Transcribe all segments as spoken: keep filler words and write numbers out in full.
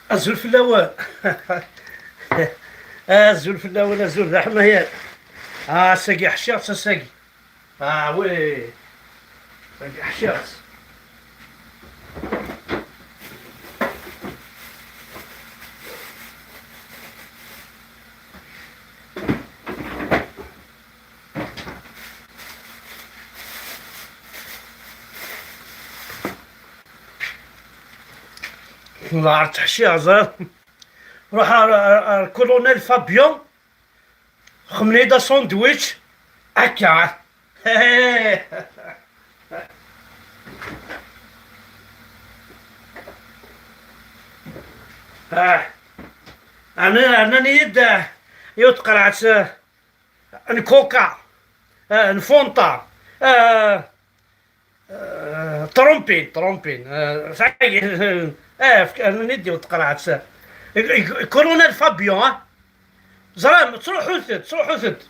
Azul fell-awen. Azul fell-awen, azul d aḥmayan. Ah, ass-agi ḥciɣ-tt, ass-agi. Ah, oui. Ass-agi ḥciɣ-tt. Nehar ttḥciɣ, ẓer. Ruḥ ar, ar, ar Colonel Fabien. Xemmen-iyi-d asandwich. Akka. Ah. Rnan-, rnan-iyi-d, ah, yiwet tqerɛet, ah, n coca, ah, n fanta, ah, ah, trompin, trompin, ah, ça y est, ah, fk-, rnan-iyi-d yiwet tqerɛet. Colonel Fabien, ah. Ẓram, ttruḥut-d, ttruḥut-d.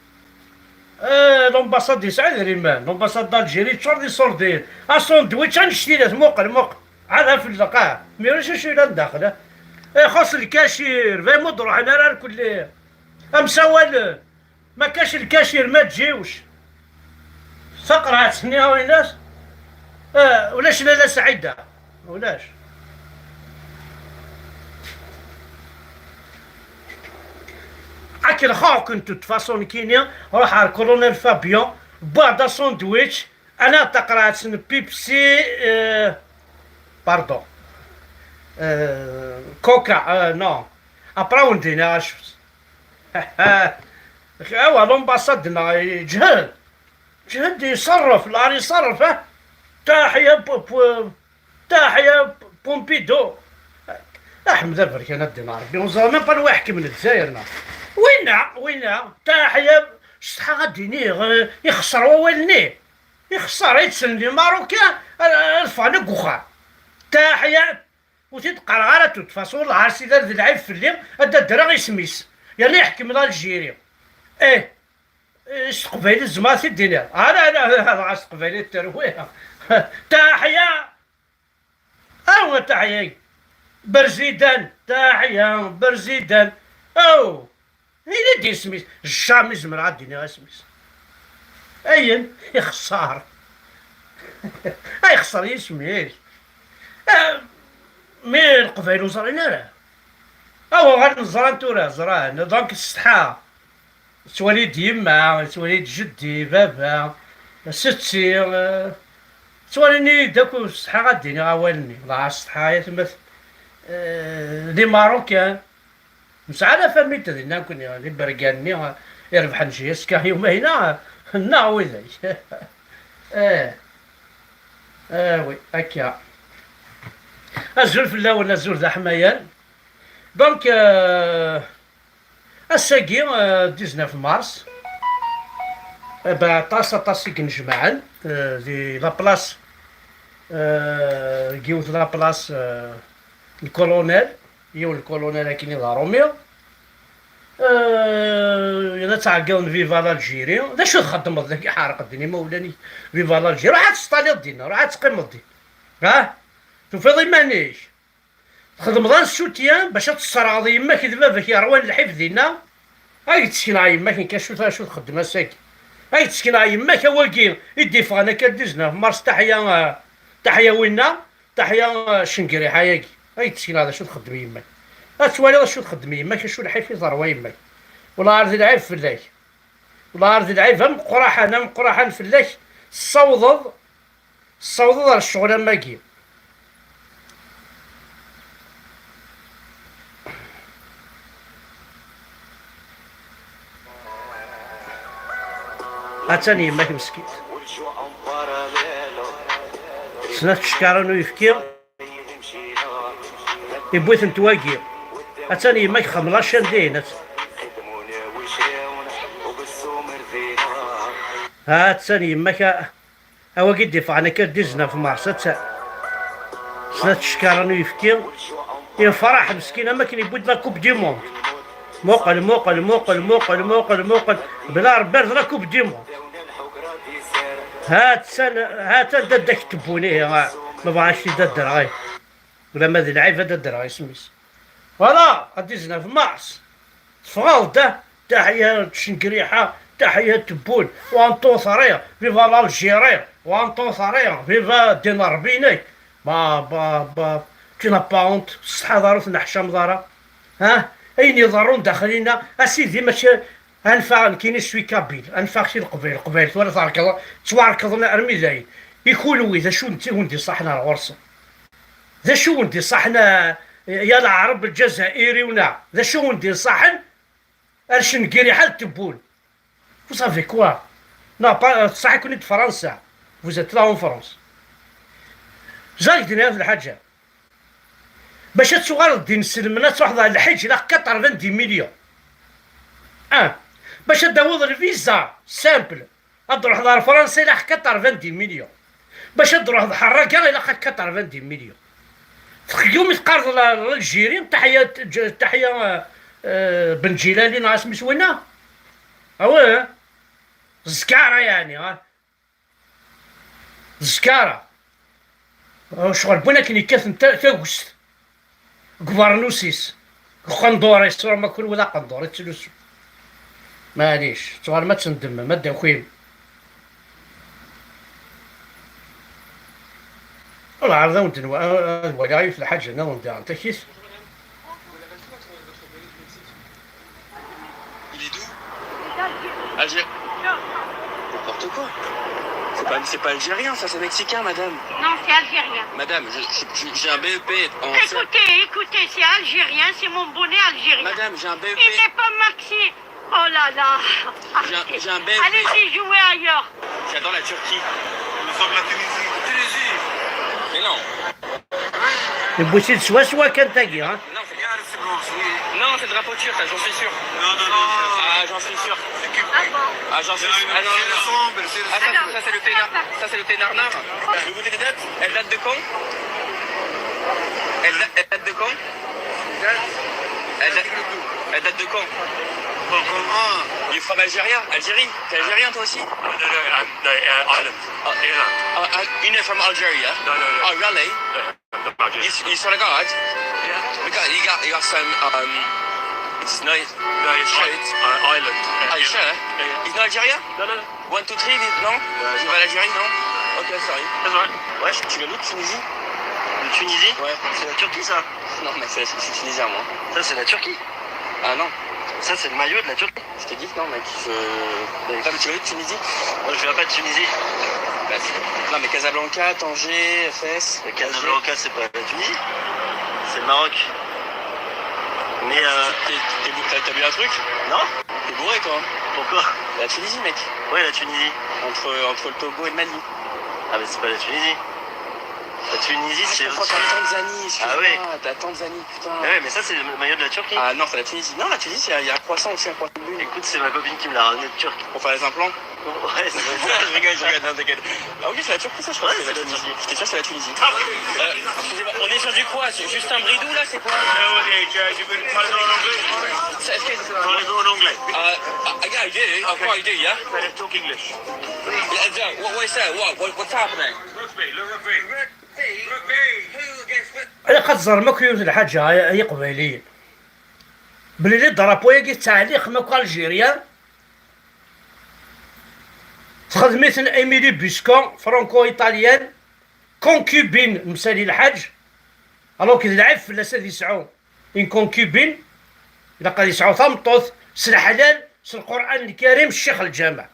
Eh, l'ambassade yesɛa idrimen, l'ambassade d'Algérie teččur d iṣurdiyen. Asandwich annect-ilat, muqel, muqel. Ɛad afellaq, ah. Mi ulac acu yellan daxel, ah. Eh, xas lkacir, bay ma ur d-ruḥen ara irkelli. Amsawal, ma kac lkacir, ma tjiwc. Taqerɛet-nni, a winnat? Eh, ulac Lalla Saɛida. Ulac. Akken xaɣ-ken de toute façon nekkini, ruḥ ar Colonel Fabien, wwiɣ-d asandwich, ana taqerɛet n Pepsi, eh, pardon, eh, Coca, eh, non. Après, wen-d-iniɣ acu. Awa, l'ambassade-nneɣ yeǧhed. Ǧhed iṣerref, lɛar iṣerref, ah. Taḥya, pu-, pu-, taḥya, Pompidou. Aḥmed aberkan ad d-ina Rebbi, ur ẓriɣ même pas anwa iḥekmen Lezzayer, neɣ. Winna, winna, taḥya, cetḥa ad d-iniɣ, eh, ixeṣṣer wawal-nni. Ixeṣṣer, i d-sellen di Maroc, eh, ad ffɣen akk uxxam. Taḥya, ur t-id-qqareɣ ara, de toute façon, lɛar sida d lɛib fell-i, ad d-adreɣ isem-is. Yerna iḥkem Algérie. Eh, eh, s teqbaylit tzemreḍ ad t-id-tiniḍ. Ara, ara, ara, ara, s teqbaylit terwi. Taḥya! Aw, a taḥya! Berzidan, taḥya, berzidan. Aw! Ini-d isem-is. Jamais zemreɣ ad d-iniɣ isem-is. Ayen ixeṣṣar. Ay xeṣṣer yisem-ik. Ah, mi Leqbayel ur ẓrin ara. Awa, ɣer neẓran tura, ẓran. Donc, tessetḥa. Tettwali-d yemma, tettwali-d jeddi, baba, setti, eh, ttwalin-iyi-d akk, tessetḥa ad d-iniɣ awal-nni. Dɣa tessetḥa yatma, eh, d Imarukan. Nesɛa la famille dinna nekkni, d ibergan-nni irebḥen J S K Yumayna, neɣ widak. Eh, eh, oui, akka. Azul fell-awen, azul d aḥmayan. Donc, euh, ass-agi, euh, dix-neuf mars, eh ben, aṭas, aṭas i inejmaɛen, euh, di la place, euh, deg yiwet la place, euh, n colonel, yiwen n colonel akkin i d aṛumi. Euh, yerna ttɛeggiḍen viva l'Algérie. D acu txeddmeḍ dagi, ḥerqen din imawlan-ik? Viva l'Algérie. Ruḥ ad testaliḍ dinna, ruḥ ad teqqimeḍ din. Ha? Tufiḍ iman-ik? Txedmeḍ un soutien bac ad tesserɣeḍ yemma-k d baba-k yerwan lḥif dinna. Ad k-d-sekneɣ yemma-k, nekk acu, acu txeddem ass-agi. Ad k-d-sekneɣ yemma-k, a wagi i d-iffɣen akka le dix-neuf mars, taḥya, eh, taḥya winna, taḥya, eh, cengriḥ ayagi. Ad k-d-sekneɣ d acu txeddem yemma-k. Ad twaliḍ acu txeddem yemma-k, acu lḥif i terwa yemma-k. Wala ar d lɛib fell-ak. Wala ar d lɛib ameqqraḥan, ameqqraḥan fell-ak, tessawḍeḍ Tessawḍeḍ ar ccɣel am wagi. Attan yemma-k meskint. Snat tcekkaṛin n uyefki, iwwi-tent wagi. Attan yemma-k xemla can dihin. Attan yemma-k. A wagi d-iffɣen akka le dix-neuf mars, ad ta-, snat tcekkaṛin n uyefki, yefreḥ meskin am akken yewwi-d la Coupe du Monde. Muqel, muqel, muqel, muqel, muqel, muqel, bla Rebbi ar d la Coupe du Monde. Ha-tt-an, ha-tt-an dadda-k n tewwin, ihi, ah, ma bɣiɣ ad k-t-id-adreɣ, ihi. Ulamma d lɛib ad d-adreɣ isem-is. Voilà, à dix-neuf mars. Teffɣeḍ-d, ah, taḥya n Cengriḥa, taḥya n Tebboune, wa n Ṭuṭri, viva l'Algérie, wa n Ṭuṭri, viva ddin Ṛebbi-inek. Ba, ba, ba, tu n'as pas honte, ṣṣeḥḥa ur tneḥcameḍ ara. Ha? Ayen iḍerrun daxel-inna, a sidi, mačči, anef-aɣ nekkini, je suis kabyle, anef-aɣ si Leqbayel, Leqbayel tura terkeḍ, ttwarekḍen armi dayen. I kunwi, d acu n tiwen d-iṣaḥen ar ɣur-sen? D acu wen-d-iṣaḥen, a, ya Leɛreb Lǧazairiwen-a? D acu wen-d-iṣaḥen ar Cengriḥa d Tebboune? Vous savez quoi? Non, pas, euh, ṣaḥ-iken-id Fransa. Vous êtes là en France. Ẓer ak-d-nniɣ lḥaǧa. Bac ad tuɣaleḍ d ineslmen, ad truḥeḍ ɣer lḥiǧ, ilaq quatre-vingt-dix millions. Ah, bac ad d-tawiḍ lviza, simple. Ad d-truḥeḍ ɣer Fransa, ilaq quatre-vingt-dix millions. Bac ad d-truḥeḍ ḥerraga, ilaq quatre-vingt-dix millions. Teqyum i teqqareḍ la-, l'Algérie, Taḥya, J-, Taḥya, euh, euh, Ben Ǧilali, neɣ asmi-s winna? Ah ouais, hein? Zkara, yeɛni, ah. Zkara. Ccɣel n win akken yekkaten ta-, tagest. Deg ubeṛnus-is, deg uqendur-is, tura ma kunwi d aqendur i tettlusum. Maɛlic, tuɣalem ad tendemem, ad d-takim. Wala, ɛad ad wen-d-nwa-, ad waliɣ yiwet lḥaǧa nniḍen diɣen, takit. Il est d'où? Algérie. N'importe quoi. C'est pas, c'est pas algérien, ça, c'est mexicain, madame. Non, c'est algérien. Madame, je, je, je, j'ai un B E P en... Écoutez, écoutez, c'est algérien, c'est mon bonnet algérien. Madame, j'ai un B E P. Il n'est pas maxi. Oh là là. J'ai un, j'ai un B E P. Allez-y, jouez ailleurs. J'adore la Turquie. Nous sommes la Tunisie. Tunisie. Mais non. Yewwi-tt-id swaswa kan tagi, ha? Non, c'est... Non, c'est le drapeau turc, ça, j'en suis sûr. Non, non, non. Ah, j'en suis sûr. Ah, j'en suis sûr. Ah, non, non, non. Ah, ça, ça, c'est le peinard. Ça, c'est le peinard noir. Le goûter des dates, elle date de quand? Elle da-, elle date de quand? Elle date, elle date de quand? Bon, comment? Du fromage algérien, Algérie. T'es algérien, toi aussi? No, no, no, I'm, no, uh, Ireland. Ah, Ireland. Ah, ah, you're not from Algeria? No, no, no. Oh, really? No, I'm not Algerian. You, you saw the guard? Yeah. The guard, he got, he got some, um, it's not... No, it's shirt. Uh, Ireland. Oh, you sure? Yeah, yeah. He's Nigeria? No, no, no. One, two, three, non? Euh, vive l'Algérie, non? Ok, sorry. That's all right. Ouais, tu viens d'où, de Tunisie? De Tunisie? Ouais. C'est la Turquie, ça? Non, mec, c'est, je suis tunisien, moi. Ça, c'est la Turquie. Ah non. Ça, c'est le maillot de la Turquie. Je te dis que non, mec. Je... Toi, tu viens d'où, de Tunisie? Moi, je viens pas de Tunisie. Bah, c'est... Non, mais Casablanca, Tanger, Fès, Alger. Mais Casablanca, c'est pas la Tunisie. C'est le Maroc. Mais, euh... T'es, t'es bou-, t'as, t'as bu un truc? Non. T'es bourré, toi, hein? Pourquoi? La Tunisie, mec. Ouais, la Tunisie. Entre, entre le Togo et le Mali. Ah, mais c'est pas la Tunisie. La Tunisie, ah, c'est... Je confonds, t'as la Tanzanie, excuse-moi. Ah ouais. T'as la Tanzanie, putain. Ah ouais, mais ça, c'est le maillot de la Turquie. Ah non, c'est la Tunisie. Non, la Tunisie, c'est, il y a un croissant aussi, un croissant de lune. Écoute, c'est ma copine qui me l'a ramené de Turquie. Pour faire les implants? Ouais, c'est ça. Je rigole, je rigole, non, t'inquiète. Ah oui, c'est la Turquie, ça, je crois. Ouais, que c'est la Tunisie. J'étais sûr, c'est la Tunisie. Euh, excusez-moi, on est sur du quoi? C'est juste un bridou, là, c'est quoi? Est-ce que... Parlez-en en anglais. Uh, uh, yeah, I do. Of course I do, yeah. Better talk English. Yeah, yeah, what, what is that? What, what, what's happening? Rugby, le rugby. Rugby. Rugby. Who gets the... Ilaq ad teẓrem akk yiwet n lḥaǧa, ay, ay Iqbayliyen. Belli drapeau-agi tettɛelliqem akk Algérien. Texdem-iten Émilie Busquin, franco-italienne, concubine n Msali Lḥaǧ, alors que d lɛib fell-as ad yesɛu une concubine, ilaq ad yesɛu tameṭṭut s leḥlal, s Lqur'an Lkarim, s Ccix Lǧameɛ.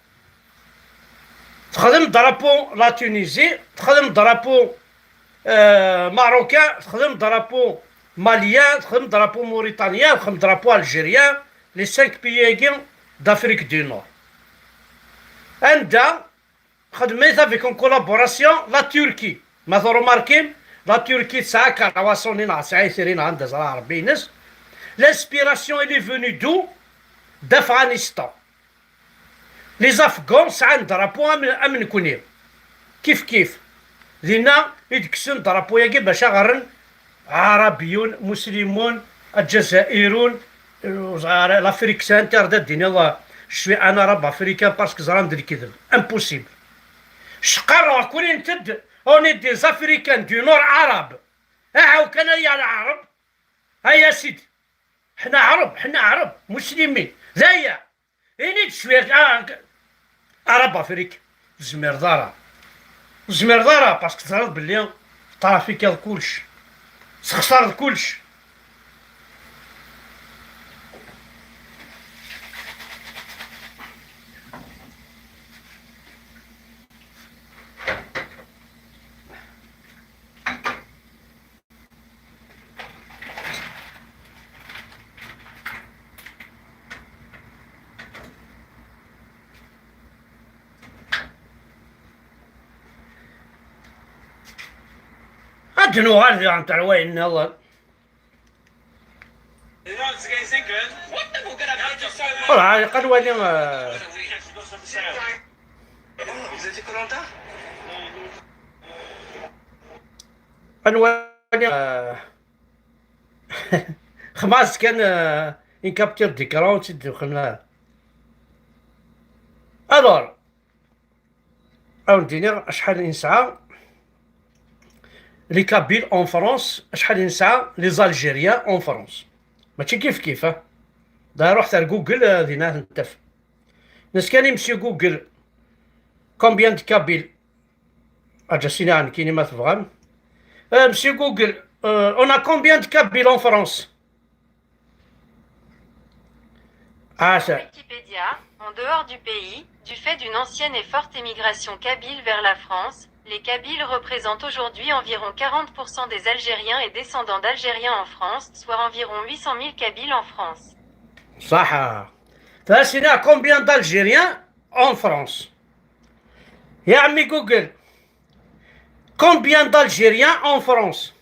Texdem drapeau la Tunisie, texdem drapeau, euh, marocain, texdem drapeau malien, texdem drapeau mauritanien, texdem drapeau algérien, les cinq pays-agi d'Afrique du Nord. Anda xedmen avec en collaboration la Turquie. Ma tṛumarkim, la Turquie tesɛa karawaṣuni neɣ tesɛa itri neɣ anda ẓra Ṛebbi-ines. L'inspiration, elle est venue d'où? D'Afghanistan. Les Afghans sɛan drapeau am, am nekni. Kif kif. Dinna i d-kksen drapeau-agi bac ad ɣren Ɛarabiyun, Muslimun, Aǧazairun, l'Afrique, c'est interdit ad d-tiniḍ, je suis un Arabe africain parce que ẓran-d lekdeb. Impossible. Cqarreɣ kulint-d, on est des Africains du Nord arabe. Ahaw kan ay Lɛarab, ay a sidi. Ḥna Ɛreb, ḥna Ɛreb, muslimin. D aya. Ini-d cwiya, ah, Arab Afrik. Ur tezmireḍ ara. Ur tezmireḍ ara, parce que teẓriḍ belli trafikiḍ kullec. Tesxeṣreḍ kullec. Ad nuɣal diɣen ɣer wayen nniḍen. Ur ɛad iqal wali, eh, Vous étiez Koh-Lanta? Ad nwali, eh, xmas kan, eh, une capture d'écran, tu te Alors, ad wen-d-iniɣ acḥal i nesɛa les Kabyles en France, acḥal i nesɛa les Algériens en France. Mačči kif kif, ah. Da ruḥet ar Google, eh, dinna ad ten-taf. Nes kan i Monsieur Google, combien de Kabyles? Aǧa sini nekkini ma tebɣam. Euh, Monsieur Google, euh, on a combien de Kabyles en France? Ah, ça. Wikipédia, en dehors du pays, du fait d'une ancienne et forte émigration kabyle vers la France, les Kabyles représentent aujourd'hui environ quarante pour cent des Algériens et descendants d'Algériens en France, soit environ huit cent mille Kabyles en France. صح. T'as combien d'Algériens en France? يا عمي Google, combien d'Algériens en France?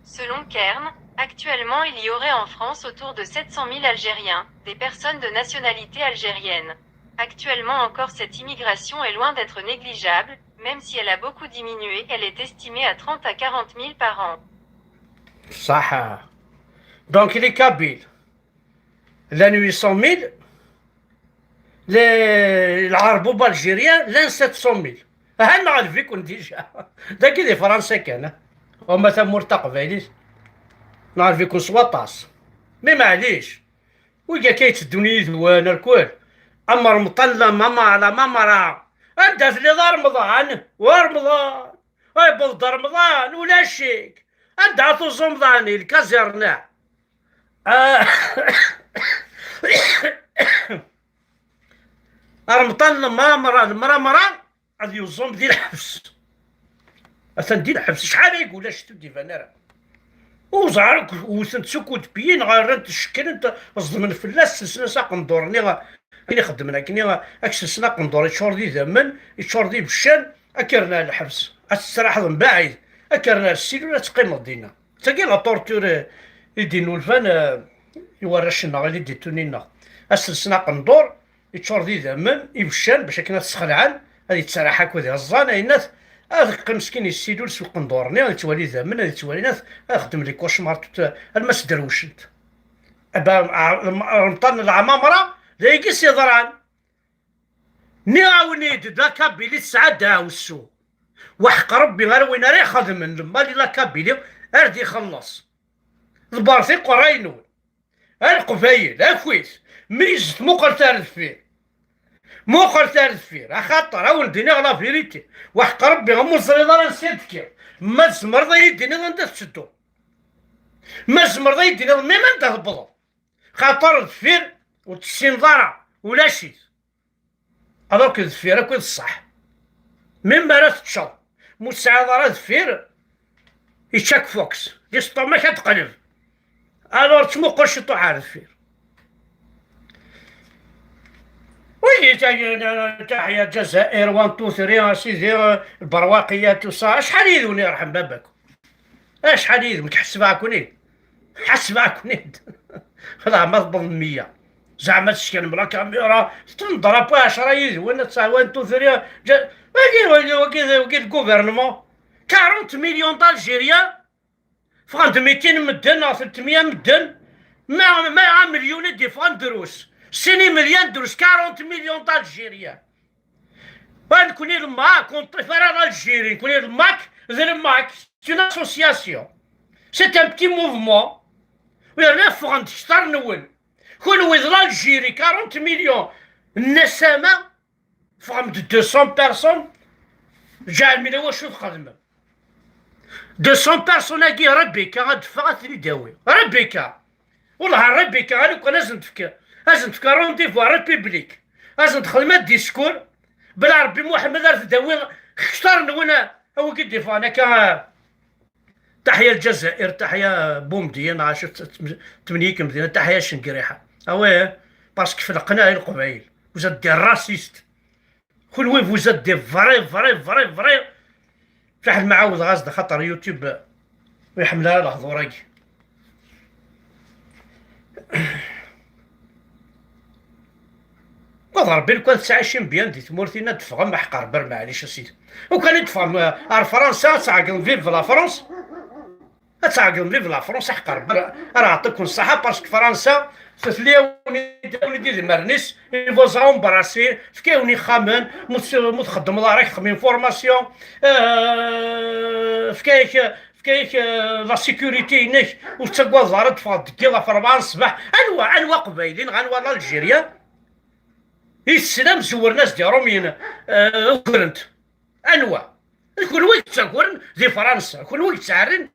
Selon Kern, actuellement il y aurait en France autour de sept cent mille Algériens, des personnes de nationalité algérienne. Actuellement encore, cette immigration est loin d'être négligeable, même si elle a beaucoup diminué, elle est estimée à trente à quarante mille par an. صح. Donc les Kabyles, llan huit cent mille, les, العربوبة الجيريان llan sept cent mille. Aha, nɣelb-iken déjà. Dagi di Fransa kan, ah. Uma tamurt taqbaylit, nɣelb-iken s waṭas. Mais maɛlic, wigi akka yetteddun yid-wen, alkul. Am Remḍan, la mama, la mamra. Anda telliḍ a Remḍan? Wa Remḍan. Ay, yewweḍ-d Remḍan, ulac-ik. Anda tuẓumḍ ɛni, lkazirna? Ah. Remḍan lemramra, lemramra, ad yuẓum di lḥebs. Atan di lḥebs, acḥal ay ulac, ur d-iban ara. Uẓar akk wten-t s ukudpiyin, rran-t, cekklen-t, ẓedmen fell-as, selsen-as aqendur-nni, akken ixeddmen akken, ad k-selsen aqendur, yeččur d idammen, yeččur d ibeccan, ad k-rren ar lḥebs. Ad tettserriḥeḍ mbaɛid, ad k-rren ar ssilul, ad teqqimeḍ dinna. D tagi la torture i d-innulfan, eh, i warrac-nneɣ, i d-ittunin-nneɣ. Ad selsen aqendur, yeččur d idammen, ibeccan, bac akken ad t-sxelɛen, ad yettraḥ akk d iẓẓan, ayennat, ad yeqqim meskin yessilul s uqendur-nni, ad yettwali idammen, ad yettwali nat, ad xeddmen les cauchemars tout, alma s-derwcent. Aba, a-, Remḍan Lemamra, d ayagi s-yeḍran. Nniɣ-awen-id, la Kabylie tesɛa ddeɛwessu. Waḥeq Rebbi, ara win ara ixedmen lmal i la Kabylie, ar d-ixelleṣ. Ḍebbret iqerray-nwen. A Leqbayel, akk-it, meyyzet, muqlet ar deffir. Muqlet ar deffir, axaṭer a wen-d-iniɣ la vérité. Waḥeq Rebbi, am ur teẓriḍ ara ansi ad d-tekkiḍ. Ma tzemreḍ ad yi-d-tiniḍ anda tettedduḍ. Ma tzemreḍ ad yi-d-tiniḍ même anda tewwḍeḍ. Xaṭer deffir ur tessineḍ ara, ulac-it. Alors que deffir akk i d ṣṣeḥ. Même mi ara teččeḍ, ma ur tesɛiḍ ara deffir, yečča-k fox. Di sṭumak ad teqleb. Alors ttmuqul ciṭuḥ ar deffir. Oui, taḥya Lezzayer, one, two, three, a sidi, lberwaqiya, tout ça. Acḥal yid-wen yerḥem baba-k? Acḥal yid-wen, ḥesbeɣ-ken-id. Ḥesbeɣ-ken-id. Xedɛem ma tewweḍ meyya. Zeɛma teskenem la caméra, teṭṭfem drapeau ɛecra yid-wen, ad tesɛu one, two, three, ja-, wagi, wagi, wagi, wagi le gouvernement. Quarante millions d'Algériens, ffɣen-d mitin medden, neɣ tletmya medden, ma, ma un million i d-yeffɣen drus. Sin imelyun drus, quarante millions d'Algériens. Ah, nekkni le MAK, ur neṭṭif ara l'Algérie, nekkni le MAK, d le MAK, c'est une association. C'est un petit mouvement. yerna ffɣen-d kter-nwen. Kunwi d l'Algérie, quarante millions n nasama, ffɣem-d deux cents personnes, ǧeɛlem ila wacu txedmem. Deux cents personnes-agi, Rebecca ad d-teffeɣ ad ten-id-tawi. Rebecca! Wellah Rebecca, a lukan ad sen-tefk, ad sen-tefk rendez-vous à République. Ad sen-texdem adiskur. Bla Rebbi Muḥemmed ar tdawi kter-nwen, a wigi d-iffɣen akka. Taḥya Lǧazayer, taḥya Bumedyen, ɛacu t-, t-, tmenyik Mdina, taḥya Cengriḥa. Ah ouais, parce que fleqna i Leqbayel. Vous êtes des racistes. Kunwi vous êtes des vrais, vrais, vrais, vrais. Fiḥel ma ɛawdeɣ-as-d, axaṭer YouTube ur iḥemmel ara lehdur-agi. Wa d Rebbi, lukan tettɛicim bien di tmurt-in, ad d-teffɣem, aḥeqq Rebbi, ar maɛlic a sidi. Lukan i d-teffɣem, eh, ar Fransa, ad tɛeggem vive la France. Ad tɛeggem vive la France, aḥeqq Rebbi, ara yeɛṭiken ṣṣeḥḥa, parce que Fransa, tutla-yawen-id, yawen-id idmaren-is, il vous a embrassé, tefka-yawen ixxamen, mu tt-, mu txeddmeḍ ara, kexdem une formation, eh, tefka-yak, tefka-yak, eh, la sécurité-inek, ur tettagadeḍ ara ad teffɣeḍ deg yiḍ ɣef rebɛa n ṣṣbeḥ. Anwa, anwa Aqbayli, neɣ anwa l'Algérien i teslam zewren-as-d Irumyen, eh, ugren-t? Anwa? D kunwi i yettagren di Fransa, d kunwi i yettɛerrin,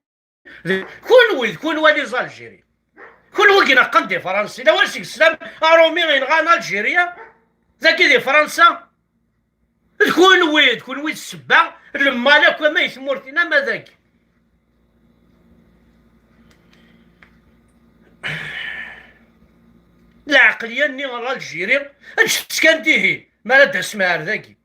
d kunwi, d kunwi les Algériens. Kunwi i ineqqen di Fransa, ila wa seg teslam Arumi yenɣan Algérien, dagi di Fransa. D kunwi, d kunwi d ssebba, lemmal akk ama i tmurt-in ama dagi. Lɛeqliya-nni n l'Algérie, ǧǧet-tt kan dihin, mi ara d-tasem ar dagi.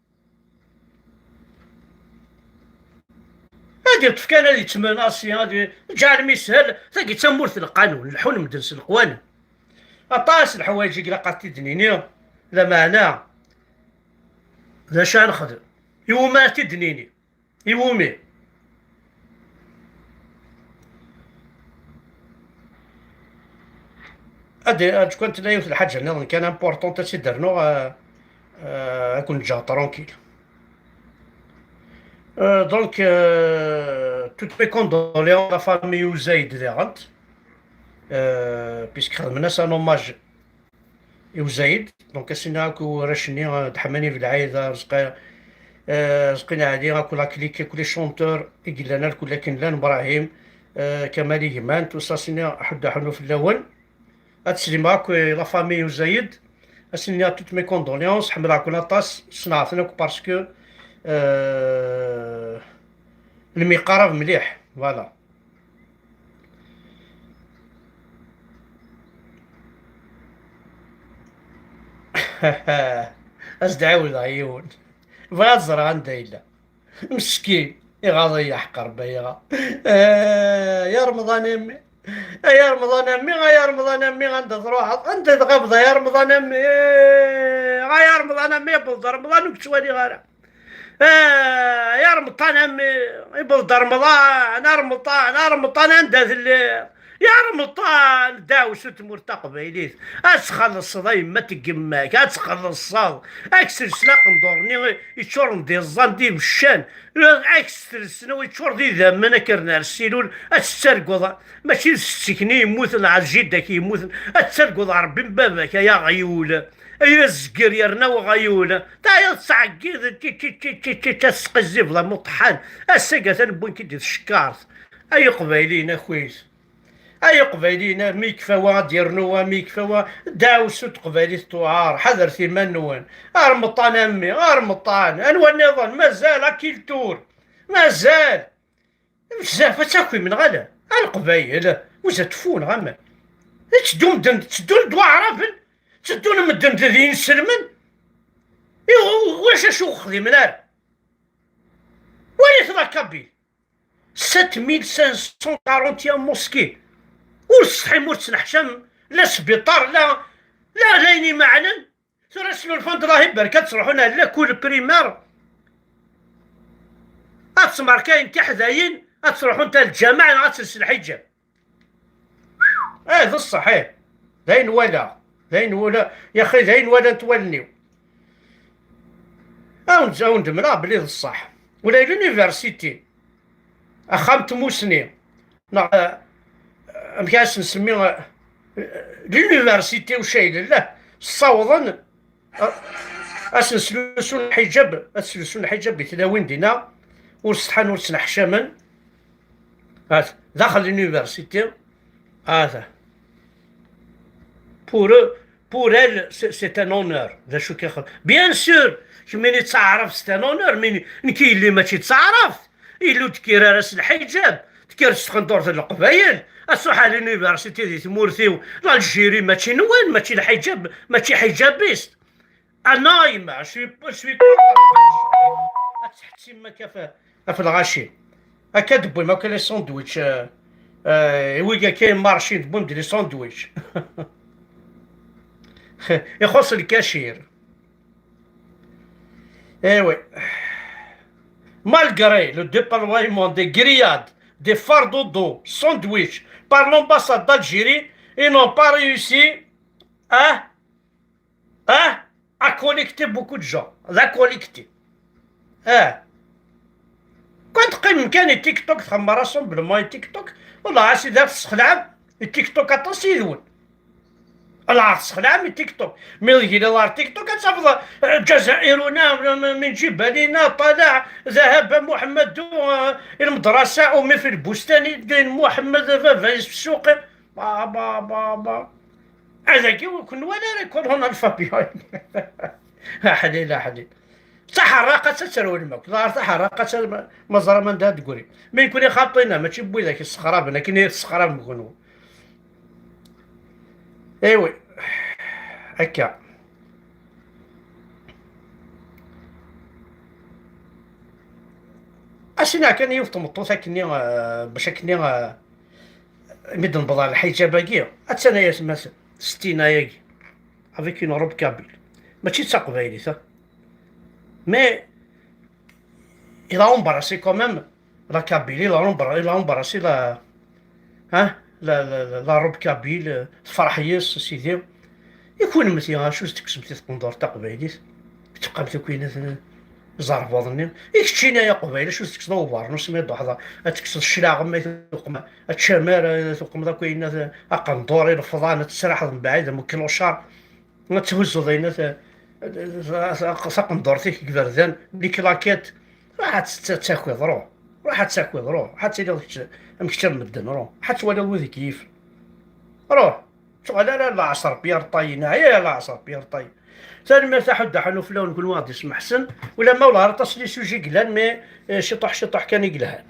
Ad yeṭṭef kan, ad yettmenasi, ad y-, ǧeɛlem yeshel, tagi d tamurt n lqanun, leḥḥun medden s leqwanen. Aṭas n leḥwayeǧ i ilaq ad t-id-nini, lameɛna, d acu ara nexdem? Iwumi ara t-id-nini? Iwumi? Ad, ad tkun tella yiwet lḥaǧa nniḍen kan importante ad tt-id-rnuɣ, euh, euh, ad ken-ǧǧeɣ tranquille. Euh, donc, euh, toutes mes condoléances à la famille Ouzzaïd diɣen, euh, puisque xedmen-as un hommage i Ouzzaïd. Donc, ass-nni akk warrac-nni, euh, Deḥmani Belɛid, Rezqi, euh, Rezqi Naɛli, akk la clique, akk les chanteurs i yellan, akk akken llan, Brahim, euh, Kamali Gman, tout ça, ass-nni ḥedd aḥunnu fell-awen. Ad teslim akk, euh, la famille Ouzzaïd. Ass-nni toutes mes condoléances, ḥemmleɣ-ken aṭas, ssneɣ-ten akk parce que, euh, lemmiqarab mliḥ, voilà. Ad s-d-ɛiwdeɣ yiwen. Bɣiɣ ad ẓreɣ anda yella. Meskin, iɣaḍ-iyi ḥeqq Rebbi, iɣaḍ. Ah, ya Remḍan a mmi. Ay a Remḍan a mmi, ay a Remḍan a mmi, anda truḥeḍ? Anda tɣabeḍ, ay a Remḍan a mmi? Ay a Remḍan a mmi, yewweḍ-d Remḍan, ur k-ttwaliɣ ara. Ah, ya Remḍan a mmi, yewweḍ-d Remḍan, a Remḍan, a Remḍan, anda telliḍ? Ya Remḍan, ddeɛwessu n tmurt taqbaylit, ad txellṣeḍ a yemma n yemma-k, ad txellṣeḍ. Ad k-selsen aqendur-nni yeččuren d iẓẓan d ibeccan, ad k-selsen yeččur d idammen, ad k-rren ar ssilul, ad tettarguḍ, mačči d setti-k-nni yemmuten, neɣ d jida-k yemmuten, ad tettarguḍ Ṛebbi n baba-k, ay aɣyul, ay azger yerna uɣyul, teɛyiḍ tettɛeggiḍ, čči, čči, čči, čči, čči, ad tesqizzibeḍ am uṭeḥḥan, ass-agi atan wwin-k-id di tcekkart, ay Iqbayliyen akk-it. Ay Iqbayliyen, mi yekfa wa ad d-yernu wa, mi yekfa wa, ddeɛwessu n teqbaylit tuɛar, ḥadret iman-nwen. Armeṭṭan a mmi, armeṭṭan, anwa nniḍen? Mazal, à quel tour? Mazal! Bezzaf, ad takim, neɣ ala? A Leqbayel, vous êtes fous, neɣ aman? Tteddun medden, tteddun-d waɛraben, tteddun medden d, d inselmen. I u-, ulac acu ur xdimen ara. Walit la Kabyle. Sept mille cinq cent quarante et un mosquées. Ur tessetḥim, ur tettneḥcam, la sbiṭar, la, la, la ayen imaɛnen. Tura snulfan-d lahi berka ad ttruḥun ar l'école primaire. Ad ttmerkayen tiḥdayin, ad ttruḥunt ar lǧameɛ neɣ ad telsen lḥiǧab. Eh, d ṣṣeḥ, eh. D ayen walaɣ. D ayen wala-, yaxi d ayen walant wallen-iw. Awen-, awen-d-mleɣ belli d ṣṣeḥ. Ula d l'université, axxam n tmusni, neɣ, eh, amek ara s-nsemmi, eh, l'université ucayel, llah, ssawḍen, eh, ad s-neslusu lḥiǧab, ad slusun lḥiǧab i tlawin dinna, ur setḥan ur ttneḥcamen. Hat, daxel l'université, hat. Pour eux, pour elle, c'est, c'est un honneur. D acu k-ixeḍ-, bien sûr, kemmini d taɛrabt, c'est un honneur, mais nekk yelli mačči d taɛrabt. Illu tekkir ara s lḥiǧab, tekkir s tqendurt n Leqbayel, asuḥ à l'université di tmurt-iw, l'Algérie mačči nwen, mačči lḥiǧab, mačči ḥiǧabist. Ah non, yemma, je suis, je suis contre. Ad tḥettim akka f-, ɣef lɣaci. Akka d-wwim akka les sandwichs, euh, euh, i wigi akka marchin d-wwim-d les sandwichs. Ixuṣ lkacir. Eh oui. Malgré le déploiement des grillades, des fardeaux d'eau, sandwich, par l'ambassade d'Algérie, ils n'ont pas réussi à, à, à collecter beaucoup de gens. À collecter. Eh. Quand تقيم كان TikTok, تخمم rassemblement TikTok, والله أسيدي تسخلعب. TikTok aṭas yid-wen. Ala, tesxelɛem i TikTok. Mi tgiḍ ar TikTok, ad tafeḍ, eh, جزائرنا من جبالنا طلع، ذهب محمد, eh, المدرسة، أمي في البستان، الدين محمد، baba-s في السوق. با، با، با، با. هذاك يكون ولا يكون هنا الفابيان. أحليل، أحليل. Taḥerraqat ad terwel akk. Ɣer taḥerraqat ad ma, ma ẓram anda ad d-gri. Mi nekni xaṭina, mačči n widak yessexraben, akken i tessexrabem kenwi. Iwi. Akka. Asin kan yiwet tmeṭṭut akkenni, eh, bac akkenni, eh, mi d-newweḍ ɣer lḥiǧab-agi, attan ay atmaten, Stina-agi, avec une robe kabyle. Mačči d taqbaylit, ha? Mais il a embrassé quand même la Kabylie, il a embra-, il a embrassé la, hein, la, la, la, la robe kabyle, tefreḥ yes, sidi. I kunmti, acu s-tekksemt i tqendurt taqbaylit? Teqqamt akk ayen zerbeḍ-nni. I keččini ay aqbayli, acu s-tekkseḍ ubeṛnus mi d-tuḥḍa? Ad tekkseḍ cclaɣem ay tuqem, ad tcamar ay tuqmeḍ akk ayen, aqendur, ilefḍan, ad tesraḥeḍ mebɛid am uklucar. Ma thuzzuḍ ayen, ta-, ta-, ta-, taqendurt-ik deg iberdan, les claquettes, ruḥ ad tt-, ad takiḍ, ruḥ. Ruḥ ad takiḍ, ruḥ. Ad tiliḍ kečč am kečč am medden, ruḥ. Ad twaliḍ wid i k-yifen. Ruḥ. Tuɣal ala lɛeṣer Pierre Tayi, neɛya lɛeṣer Pierre Tayi. Tanemmirt a Ḥuddu Ḥanuf fell-awen, kenwi ad d-ismeḥsen. Ulamma ur ɣer aṭas n les sujets i yellan, mais, eh, ciṭuḥ, ciṭuḥ kan i yelhan.